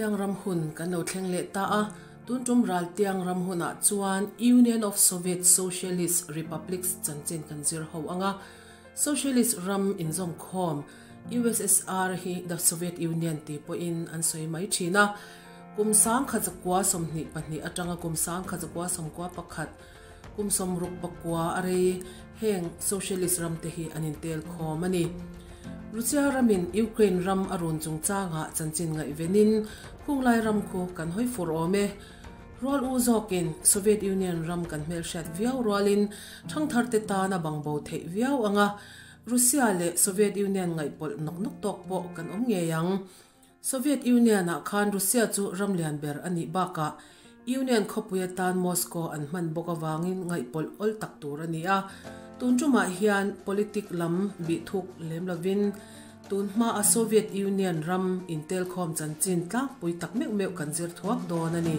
Raltiang ram hun kan lo thleng leh ta a, tun tum Raltiang ram hunah chuan Union of Soviet Socialist Republics chanchin kan zir ho ang a, Socialist ram inzawmkhawm USSR hi the Soviet Union tih pawhin an sawi mai thin a, kum 1922 atanga kum 1991 kum 69 a rei heng Socialist ram te hi an intel khawm a ni. Russia ramin Ukraine ram a run chungchangah chanchin ngaihvenin khunglai ram khu kan hawi fur awm e. Rual u zawkin Soviet Union ram kan hmelhriat viau rualin thangtharte tana bangbo theih viau anga Russia leh Soviet Union ngaihpawlh nawk nawk tawk pawh kan awm ngei ang. Soviet Union-ah khan Russia chu ram lian ber a nih bakah Union khawpui atan Moscow an hman bawk avangin ngaihpawlh awl tak tur a ni a. Tun tumah hian politic lam bih thuk lem lovin tun hmaa Soviet Union ram intelkhawm chanchin tlangpui tak meuh meuh kan zir thuak dawn a ni.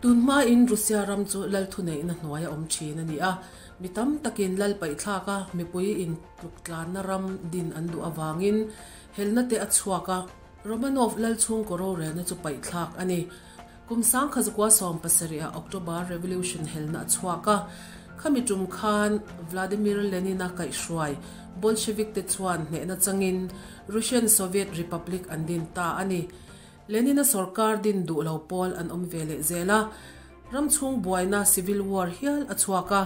Tun hmain Russia ram chu lal thuneihna hnuaia awm thin a ni a, mi tam takin lal paihthlak a, mipui intluk tlanna ram din an duh avangin helna te a chhuak a, Romanov lal chhungkaw rorelna chu paihthlak a ni. Kum 1917 ah October Revolution helna a chhuak a, khami tum khan Vladimir Lenin-a kaihhruai Bolshevik te chuan hnehna changin Russian Soviet Republic an din ta a ni. Lenin-a sorkar din duh lo pawl an awm ve leh zel a, ram chhung buaina civil war hial a chhuak a.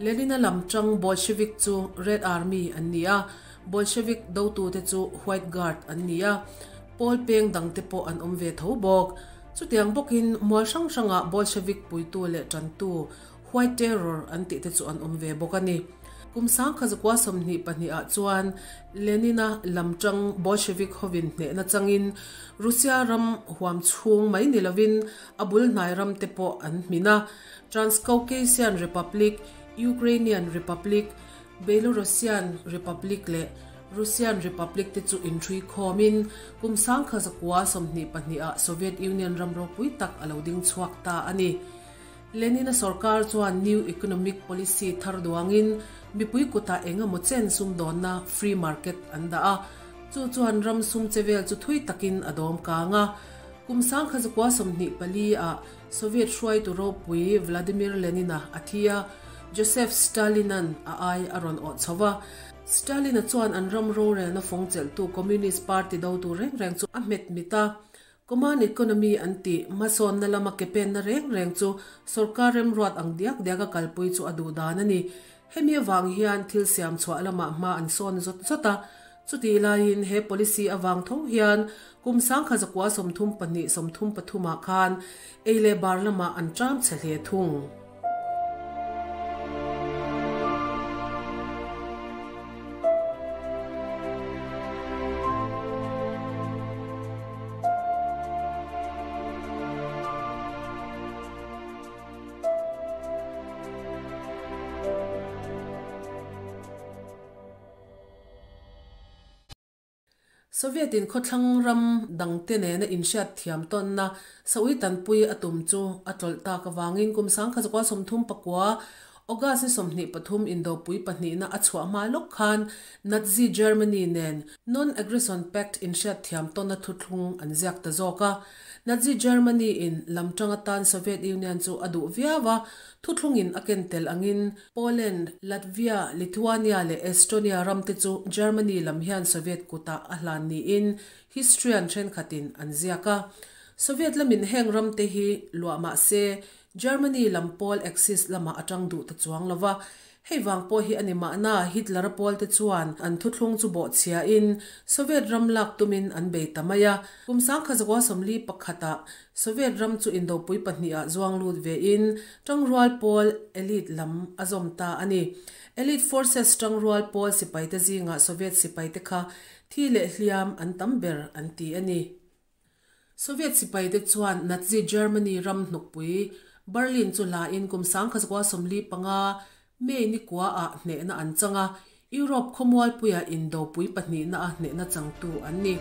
Lenin-a lam tang Bolshevik chu Red Army an ni a, Bolshevik dotute chu White Guard an ni a, pawl peng dangte pawh an awm ve tho bawk. Chutiang bawkin mual hrang hrangah Bolshevik puitu leh tantu White Terror an tih te chu an awm ve bawk a ni. Kum 1922 ah chuan Lenin-a lam tang Bolshevik hovin hnehna changin Russia ram huam chhung mai ni lovin a bul hnai ram te pawh an hmin a. Transcaucasian Republic, Ukrainian Republic, Belorussian Republic leh Russian Republic te chu inhrui khawmin kum 1922 ah Soviet Union ram ropui tak a lo ding chhuak ta a ni. Lenin-a sorkar chuan New Economic Policy thar duangin mipui kutah eng emaw chen sumdawnna free market an dah a, chu chuan ram sum che vel chu thui takin a dawm kang a. Kum 1924 ah Soviet hruaitu ropui Vladimir Lenin-a a thi a, Joseph Stalin-a'n a ai a rawn awh chho va. Stalin-a chuan an ram rorelna fawng chelhtu Communist Party dotu reng reng chu a hmet mit a, Command economy an tih, hmasawnna lama ke penna reng reng chu sorkar remruat ang diak diaka kalpui chu a duh dan a ni. Hemi avang hian thil siam chhuah lamah hma an sawn zawt zawt a. Chutih laiin he policy avang tho hian kum 1932 33 ah khan ei leh bar lamah an ṭam chhe hle thung. Soviet in khawthlang ram dangte nena inhriat thiam tawnna saui tanpui a tum chu a tlawlh tak avangin kum 1939 August ni 23 indopui pahnihna a chhuah hma lawk khan Nazi Germany nen Non-Aggression Pact inhriat thiam tawnna thuthlung an ziak ta zawk a. Nazi Germany in lamtang atan Soviet Union chu a duh viau a, thuthlungin a ken tel angin Poland, Latvia, Lithuania leh Estonia ramte chu Germany lam hian Soviet kutah a hlan niin historian thenkhatin an ziak a. Soviet lamin heng ramte hi luah mah se, Germany lam pawl Axis lamah a tang duh ta chuang lo va. Hei vang pawh hi a ni mahna Hitler-a pawlte chuan an thuthlung chu bawhchhiain Soviet ram lak tumin an bei ta mai a. Kum 1941 ah Soviet ram chu indopui pahnihah zuang lut vein tangrual pawl elite lam a zawm ta a ni. Elite forces tangrual pawl sipaite zingah Soviet sipaite kha thi leh hliam an tam ber an ti a ni. Soviet sipaite chuan Nazi Germany ram hnukpui Berlin chu hlain kum 1945 May ni kuaah hnehna an chang a, Europe khawmualpuia indopui pahnihna a hnehna changtu an ni.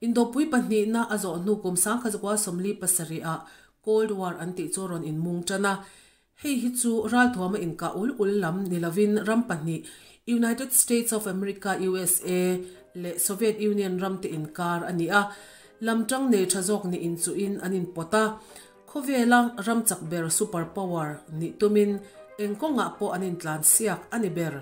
Indopui pahnihna a zawh hnu kum 1947 ah Cold War an tih chu a rawn inmung tan a. Hei hi chu ralthuama inkah ul ul lam ni lovin ram pahnih, United States of America, usa, leh Soviet Union ramte inkar a ni a. Lamtang nei tha zawk nih inchuhin an inpawt a. Khawvela ram chak ber super power nih tumin eng kawngah pawh an intlan siak a ni ber.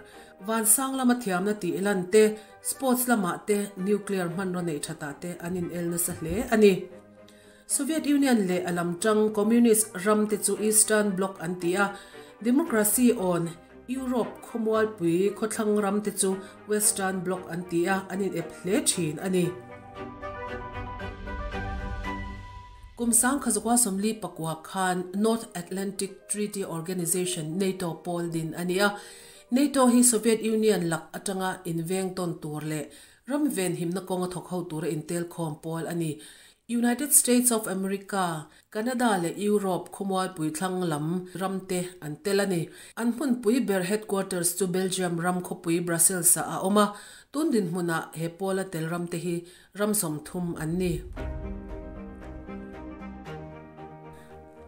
Vansang lama thiamna tih lan te, sports lamah te, nuclear hmanraw neih thatah te an inel nasa hle a ni. Soviet Union leh a lamtang Communist ram te chu Eastern Bloc an ti a, democracy awn Europe khawmualpui khawthlang ram te chu Western Bloc an ti a, an inep hle thin a ni. Kum 1949 khan North Atlantic Treaty Organization, NATO, pawl din a ni a. NATO hi Soviet Union lak atanga inveng tawn tur leh ram venhimna kawnga thawk ho tura intelkhawm pawl a ni. United States of America, Canada leh Europe khawmualpui thlang lam ramte an tel a ni. An hmunpui ber headquarters chu Belgium ram khawpui Brussels-ah a awm a, tun dinhmunah he pawla tel ramte hi ram 30 an ni.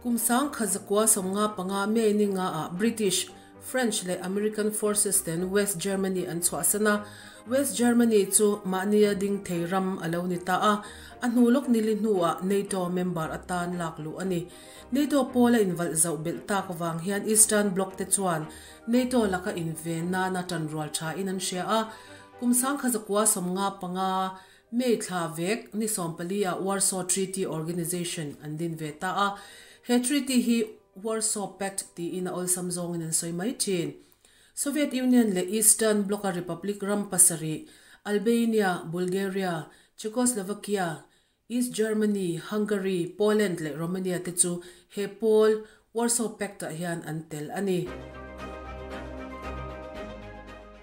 Kum 1995 May ni nga ah British, French leh American forces ten West Germany an chhuahsan a, West Germany chu mahnia ding thei ram a lo ni ta a, a hnu lawk nili hnuah NATO member atan lak luh a ni. NATO pawl a invalh zauh belh tak vang hian Eastern Bloc te chuan NATO laka inven nana tanrual tha in an hria a, kum 1995 May thla vek ni 14 ah Warsaw Treaty Organization an din ve ta a, he treaty hi Warsaw Pact tiin a awlsam zawngin an sawi mai thin. Soviet Union leh Eastern Bloc-a republic ram pasarih, Albania, Bulgaria, Czechoslovakia, East Germany, Hungary, Poland leh Romania te chu he pawl, Warsaw Pact-ah hian an tel a ni.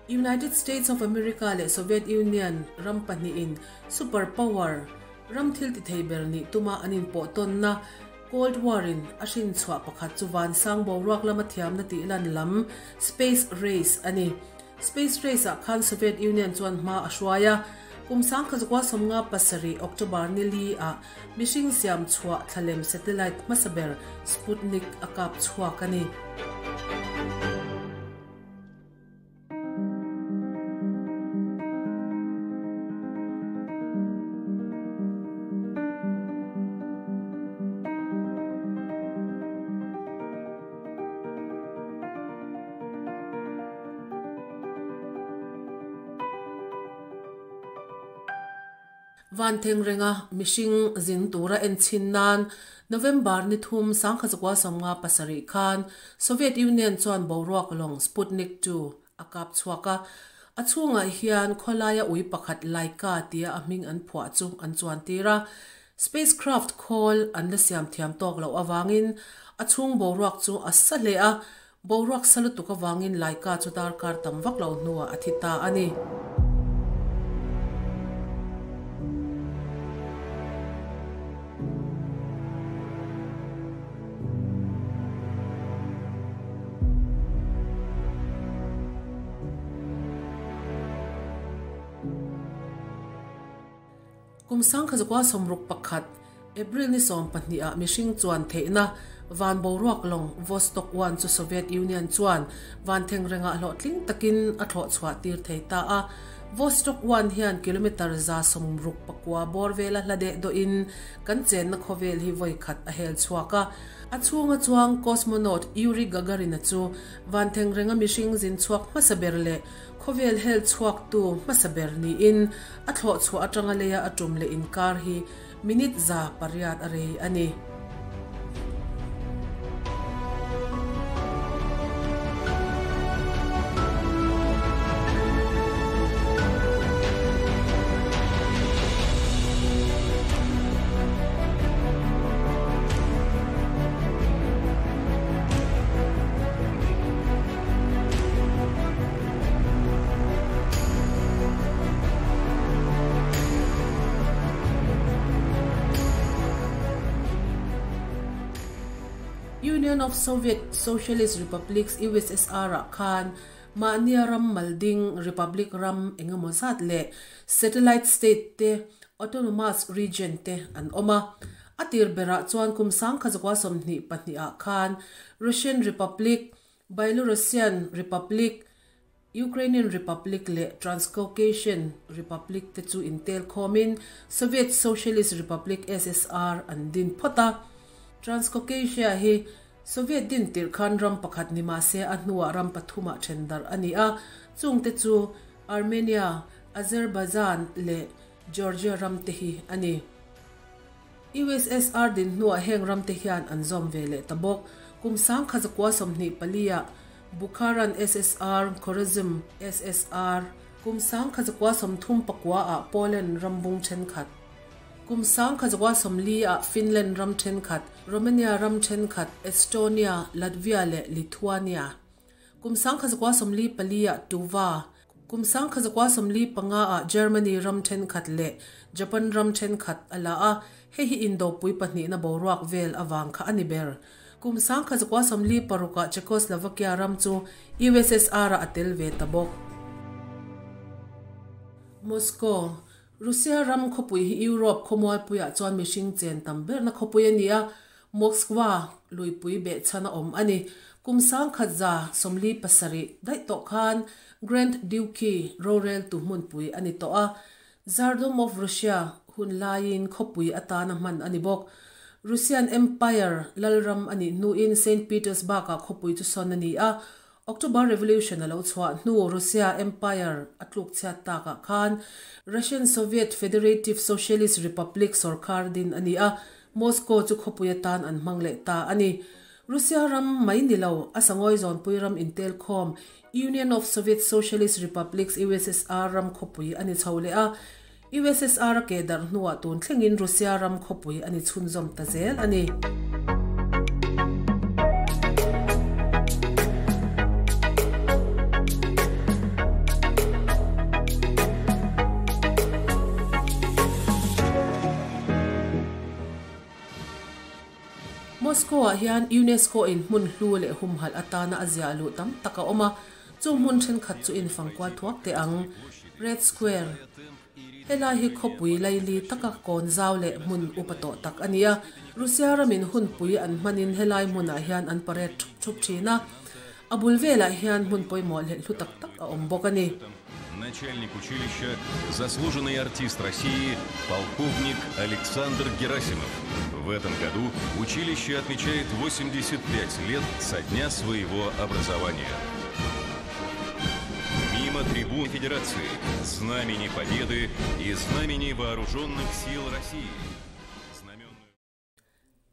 United States of America leh Soviet Union ram pahnihin super power, ram thil ti thei ber nih tuma an inpawh tawnna, Cold War in a hrin chhuah pakhat chu vansang boruak lama thiamna tih lan lam, space race, a ni. Space race ah khan Soviet Union chuan hma a hruai a, kum 1957 October ni li ah mihring siam chhuah thlalem satellite hmasa ber Sputnik a kap chhuak a ni. Van theng renga mihring zin tura en chhin nan November ni thum 1957 khan Soviet Union chuan boruak lawng Sputnik 2 a kap chhuak a. A chhungah hian khawlaia ui pakhat Laika tia a hming an phuah chu an chuan tir a. Spacecraft khawl an la siam thiam tawk loh avangin a chhung boruak chu a sa hle a, boruak sa lutuk avangin Laika chu darkar tam vak lo hnuah a thi ta a ni. Kum 1961, April ni 12 ah mihring chuan theihna van boruak lawng Vostok 1 chu Soviet Union chuan van thengrengah hlawhtling takin a thlawh chhuah tir thei ta a. Vostok 1 hian kilometre 169 bawr vela hla deh dawhin kan chenna khawvel hi vawi khat a hel chhuak a. A chhunga chuang cosmonaut Yuri Gagarin-a chu van thengrenga mihring zin chhuak hmasa ber leh khawvel hel chhuaktu hmasa ber niin a thlawh chhuah atanga leia a tum leh inkar hi minute 800 a rei a ni. Union of Soviet Socialist Republics, USSR, ah khan mahnia ram malding republic ram engemaw zat leh satellite state te Autonomous Region te an awm a. A tir berah chuan kum 1922 ah khan Russian Republic, Byelorussian Republic, Ukrainian Republic leh Transcaucasian Republic te chu intel khawmin Soviet Socialist Republic, SSR, an din phawt a. Transcaucasia hi Soviet din tirh khan ram pakhat ni mah se a hnuah ram pathumah then darh a ni a, chungte chu Armenia, Azerbaijan leh Georgia ram te hi a ni. USSR din hnuah heng ram te hian an zawm ve leh ta bawk. Kum 1924 ah Bukharan SSR, Khorezm SSR, kum 1939 ah Poland ram bung thenkhat, kum 1940 ah Finland ram thenkhat, Romania ram thenkhat, Estonia, Latvia leh Lithuania, kum 1944 ah Tuva, Kum 1945 ah Germany ram thenkhat leh Japan ram thenkhat a la a, hei hi Indopui pahnihna boruak vel avang kha a ni ber. Kum 1946 ah Czechoslovakia ram chu USSR ah a tel ve ta bawk. Moscow, Russia ram khawpui hi Europe khawmualpuiah chuan mihring chen tam berna khawpui a ni a, Moskva luipui behchhan a awm a ni. Kum 1147 daih tawh khan Grand Duchy roreltu hmunpui a ni tawh a, Tsardom of Russia hun laiin khawpui atana hman a ni bawk. Russian Empire lalram a nih hnuin Saint Petersburg-ah khawpui chu sawn a ni a, October Revolution a lo chhuah hnu Russia Empire a tluk chhiat takah khan Russian Soviet Federative Socialist Republic sawrkar din a ni a, Moscow chu khawpui atan an hmang leh ta a ni. Russia ram mai ni lo, a sangawi zawnpui ram intelkhawm Union of Soviet Socialist Republics, USSR, ram khawpui a ni chho leh a, USSR a ke darh hnuah tun thlengin Russia ram khawpui a ni chhunzawm ta zel a ni. Moscow-ah hian UNESCO-in hmun hlu leh humhalh atana a ziah luh tam tak a awm a, chung hmun thenkhat chu infangkual thuak teh ang. Red Square, Helai hi khawpui laili taka kawn zau leh hmun upa tawh tak a ni a, Russia ramin hunpui an hmanin helai hmunah hian an parade thup thup thin a, a bul velah hian hmun pawimawh leh hlu tak tak a awm bawk a ni. Начальник училища, заслуженный артист России, полковник Александр Герасимов. В этом году училище отмечает 85 лет со дня своего образования. Мимо трибун Федерации, Знамени Победы и Знамени Вооруженных сил России.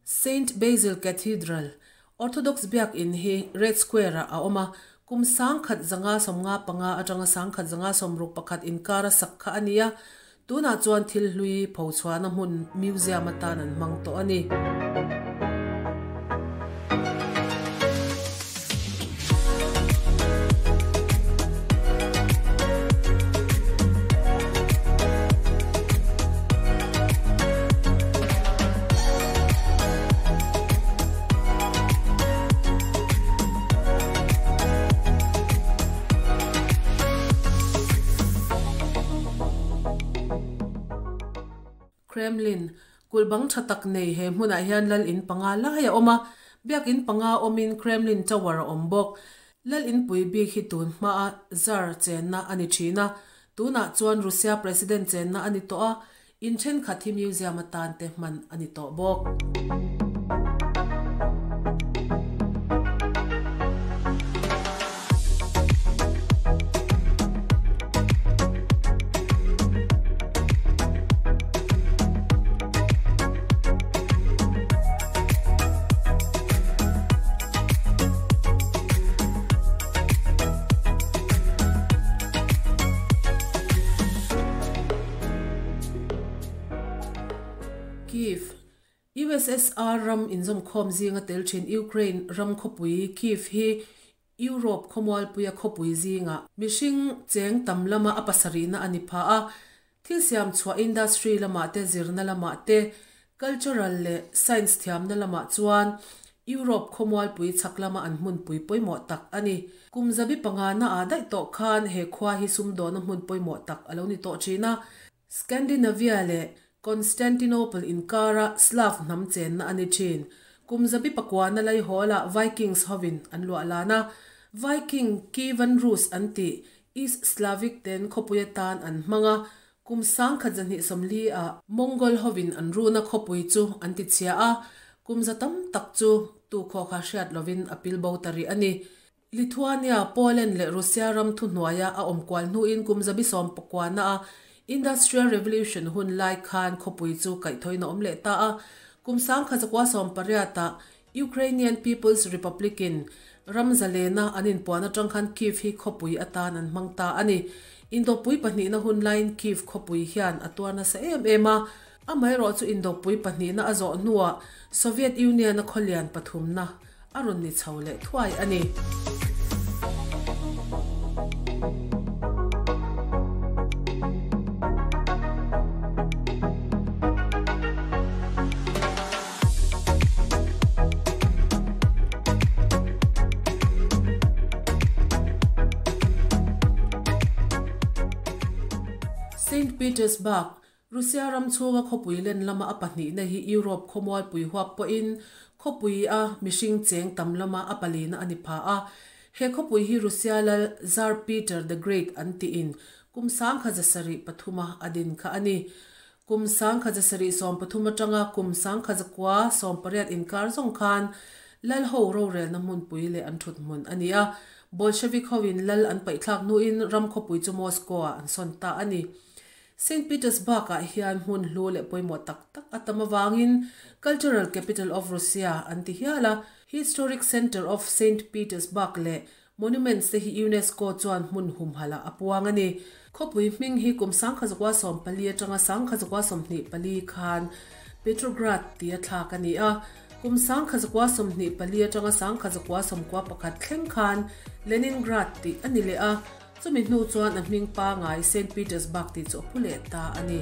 Saint Basil Cathedral, Orthodox Biak In hi Red Square-ah a awm a, kum 1555 atanga 1561 inkara sak kha a ni a, tunah chuan thil hlui phochhuahna hmun museum atan an hmang tawh a ni. Kremlin, Kulh bang tha tak nei he hmunah hian lal in panga lai a awm a, biakin panga awmin Kremlin Tower a awm bawk. Lal inpui bik hi tun hmaa Tsar chenna a ni thin a, tunah chuan Russia President chenna a ni tawh a, in thenkhat hi museum atan te hman a ni tawh bawk. Kyiv, USSR ram inzawmkhawm zinga tel thin Ukraine ram khawpui Kyiv hi Europe khawmualpuia khawpui zingah mihring cheng tam lama a pasarihna a ni pha a, thil siam chhuah industry lamah te zirna lamah te, cultural leh science thiamna lamah chuan Europe khawmualpui chhak lama an hmunpui pawimawh tak a ni. Kum zabi pangana ah daih tawh khan he khua hi sumdawna hmun pawimawh tak a lo ni tawh thin a. Scandinavia leh Constantinople inkara Slav hnam chenna a ni thin. Kum zabi pakuana laihawlah Vikings hovin an luah lan a, Viking Kievan Rus an tih East Slavic ten khawpui atan an hmang a, kum 1240 ah Mongol hovin an runa khawpui chu an ti chhia a, kum za tam tak chu tu khaw kha hriat lovin a pil bo ta rih a ni. Lithuania, Poland leh Russia ram thuhnuaia a awm kual hnuin kum 19 na a Industrial Revolution hun lai khan khawpui chu kaihthawin a awm leh ta a, kum 1980 ah Ukrainian People's Republic in ram zalena an inpuan atang khan Kyiv hi khawpui atan an hmang ta a ni. Indopui pahnihna hun laiin Kyiv khawpui hian a tuar nasa em em a, amaherawhchu indopui pahnihna a zawh hnuah Soviet Union a khawlian pathumna a rawn ni chho leh thuai a ni. Saint Petersburg, Russia ram chhunga khawpui len lama a pahnihna hi Europe khawmualpui huap pawhin khawpui a mihring cheng tam lama a palina a ni pha a. He khawpui hi Russia lal Tsar Peter the Great an tiin kum 1703 a a din kha a ni. Kum 1713 atanga kum 1918 inkar zawng khan lal ho rorelna hmunpui leh an thut hmun a ni a. Bolshevik hoin lal an paihthlak hnuin ram khawpui chu Moscow ah an sawn ta a ni. Saint Petersburg ah hian hmun hlu leh pawimawh tak tak a tam avangin Cultural Capital of Russia an ti hial a, Historic Center of Saint Petersburg leh Monuments te hi UNESCO chuan hmun humhalh ah a puang a ni. Khawpui hming hi kum 1914 atanga 1924 khan Petrograd tia thlak a ni a, kum 1924 atanga 1991 thleng khan Leningrad tih a ni leh a, Chumi hnu chuan a hming pangai Saint Petersburg tih chu a pu leh ta a ni.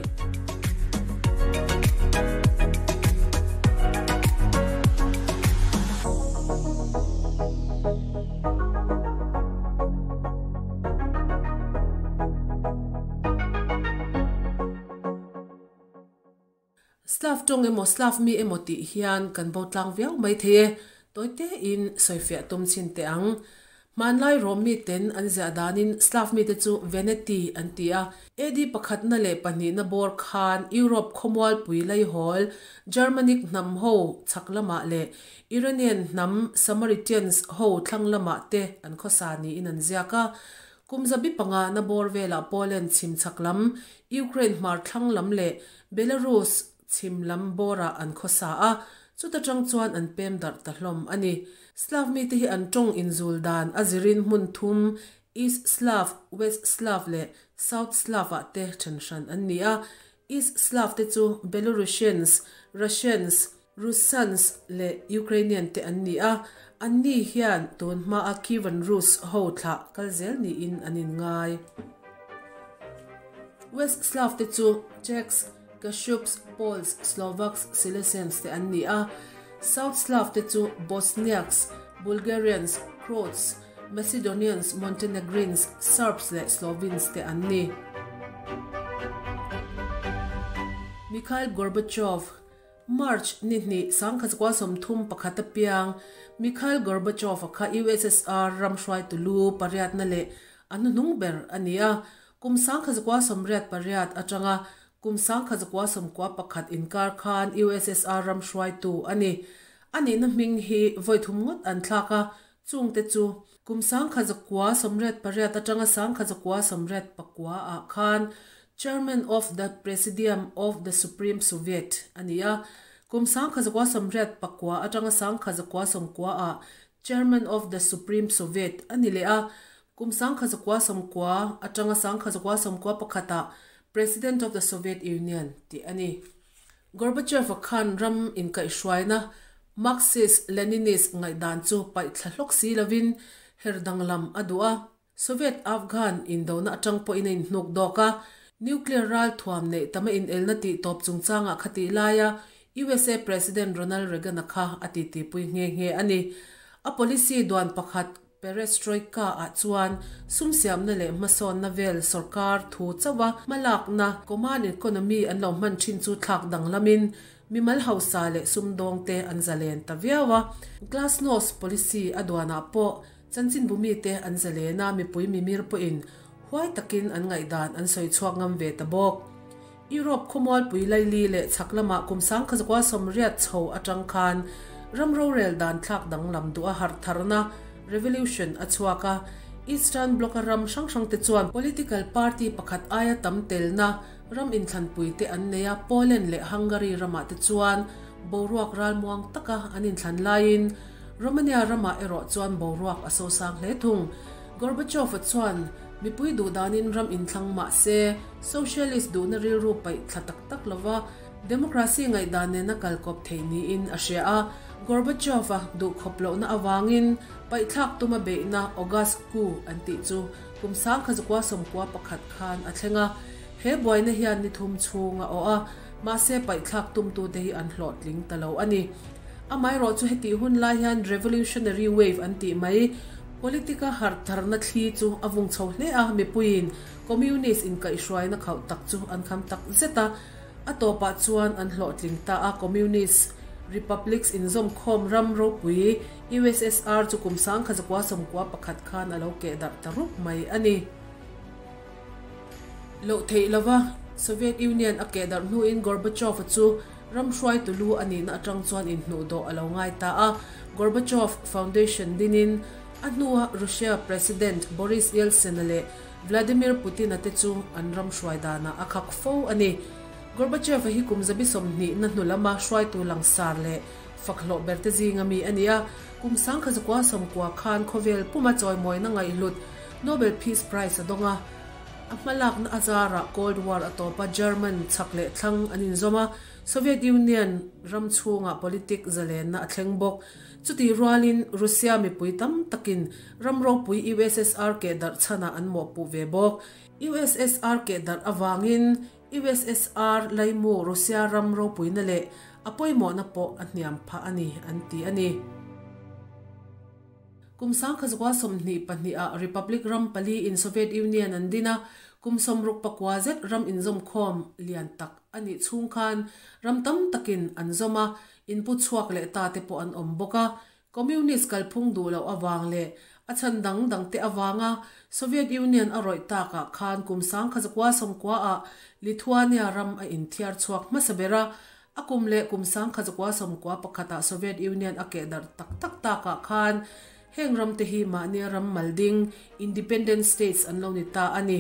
Slav tawng emaw Slav mi emaw tih hian kan bo tlang viau mai thei e, tawi tein sawifiah tum chhin teh ang. Hmanlai Rom miten an ziah danin Slav mite chu Veneti an ti a, AD pakhatna leh pahnihna bawr khan Europe khawmualpui Laihawl, Germanic hnam ho chhak lamah leh Iranian hnam Samaritans ho thlang lamah te an khawsa niin an ziak a. Kum zabi pangana bawr velah Poland chhim chhak lam, Ukraine hmar thlang lam leh Belarus chhim lam bawrah an khawsa a, chuta tang chuan an pem darh ta hlawm a ni. Slav mite hi an tawng inzul dan a zirin hmun thum, East Slav, West Slav leh South Slav ah te then hran an ni a. East Slav te chu Belorussians, Russians, Russans leh Ukrainian te an ni a, anni hian tun hmaa Kievan Rus ho thlah kal zel niin an inngai. West Slav te chu Czechs, Kashubs, Poles, Slovaks, Silesians te an ni a, South Slav te chu Bosniaks, Bulgarians, Croats, Macedonians, Montenegrins, Serbs leh Slovenes te an ni. Mikhail Gorbachev. March ni hnih, 1931 a piang Mikhail Gorbachev-a kha USSR ram hruaitu lu pariatna leh a hnuhnung ber a ni a. Kum 1988 atanga kum 1991 inkar khan USSR ram hruaitu a ni. A nihna hming hi vawi thum ngawt an thlak a, chungte chu kum 1988 atanga 1989 ah khan Chairman of the Presidium of the Supreme Soviet a ni a, kum 1989 atanga 1990 ah Chairman of the Supreme Soviet a ni leh a, kum 1990 atanga 1991 ah President of the Soviet Union tih a ni. Gorbachev-a khan ram inkaihhruaina Marxist-Leninist ngaihdan chu paihthla hlawk si lovin her danglam a duh a. Soviet Afghan indona atang pawhin a inhnuk dawk a, nuclear ral thuam neih tam a inelna tih tawp chungchangah kha tih laia USA President Ronald Reagan-a kha a titipui nghe nghe a ni. A policy duan pakhat. Perestroika ah chuan sum siamna leh hmasawnna vel sawrkar thu chauha hmalakna command economy an lo hman thin chu thlak danglamin mimal hausa leh sumdawngte an zalen ta viau a. Glasnost policy a duanah pawh chanchinbu mite an zalen a, mipui mimir pawhin huai takin an ngaihdan an sawi chhuak ngam ve ta bawk. Europe khawmualpui laili leh chhak lamah kum 1980 chho atang khan ram rorel dan thlak danglam duh a harh tharna, revolution, a chhuak a. Eastern Bloc-a ram hrang hrangte chuan political party pakhat aia tam telna ram inthlanpui te an nei a, Poland leh Hungary ramah te chuan boruak ralmuang taka an inthlan laiin Romania ramah erawh chuan boruak a sosang hle thung. Gorbachev-a chuan mipui duh danin ram inthlang mah se, socialist duhna rilru paih thla tak tak lova democracy ngaihdan nena kalkawp thei niin a hria a. Gorbachev-a duhkhawp lohna avangin paihthlak tuma beihna August coup an tih chu kum 1991 khan a thleng a. He buaina hian ni thum chhung a awh a, mahse paihthlak tumtute hi an hlawhtling ta lo a ni. Amaherawh chu hetih hun lai hian revolutionary wave an tih mai, politic-a harh tharna thli chu a vung chho hle a, mipuiin communist inkaihhruaina khauh tak chu an kham tak zet a, a tawpah chuan an hlawhtling ta a, communist republics inzawmkhawm ram ropui USSR chu kum 1991 khan a lo keh darh ta rup mai a ni. Loh theih lova Soviet Union a keh darh hnuin Gorbachev-a chu ram hruaitu lu a nihna atang chuan inhnuhdawh a lo ngai ta a. Gorbachev Foundation dinin a hnua Russia President Boris Yeltsin-a leh Vladimir Putin-a te chu an ram hruai danah a khak fo a ni. Gorbachev-a hi kum 20 na hnu lama hruaitu langsar leh fak hlawh berte zinga mi a ni a. Kum 1990 khan khawvel puma chawimawina ngaihhlut Nobel Peace Prize a dawng a, a hmalakna a zarah Cold War a tawp a, German chhak leh thlang an inzawm a, Soviet Union ram chhungah politic zalenna a thleng bawk. Chutih rualin Russia mipui tam takin ram ropui USSR keh darh chhanah an mawhpuh ve bawk. USSR keh darh avangin USSR laimu Russia ram ropuina leh a pawimawhna pawh a hniam phah a ni, an ti a ni. Kum 1922 ah Republic ram pali in Soviet Union an din a, kum 69 zet ram inzawmkhawm lian tak a nih chhung khan ram tam takin an zawm a, inpu chhuak leh ta te pawh an awm bawk a. Communist kalphung duh loh avang leh a chhan dang dang te avanga Soviet Union a rawih takah khan kum 1990 ah Lithuania ram a inthiar chhuak hmasa ber a, A kum leh kum 1991 ah Soviet Union a keh darh tak tak takah khan heng ram te hi mahnia ram mal ding, independent states, an lo ni ta a ni.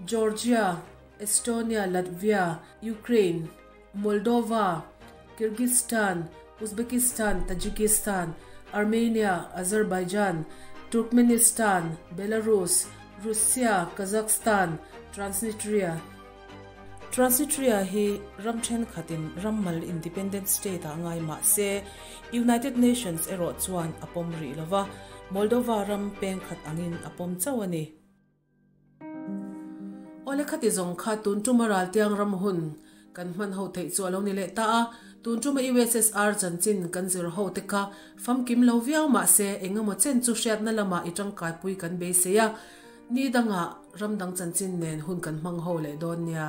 Georgia, Estonia, Latvia, Ukraine, Moldova, Kyrgyzstan, Uzbekistan, Tajikistan, Armenia, Azerbaijan, Turkmenistan, Belarus, Russia, Kazakhstan, Transnistria, Transnistria hi ram thenkhatin ram mal independent state ah ngai mah se, United Nations erawh chuan a pawm rih lo va, Moldova ram peng khat angin a pawm chauh a ni. Awle khati zawng kha tun tuma raltiang ram hun kan hman ho theih chu a lo ni leh ta a, tun tuma USSR chanchin kan zir ho te kha famkim lo viau mah se engemaw chen chu hriatna lamah i tangkaipui kan beisei a, Ni dangah ram dang chanchin nen hun kan hmang ho leh dawn nia.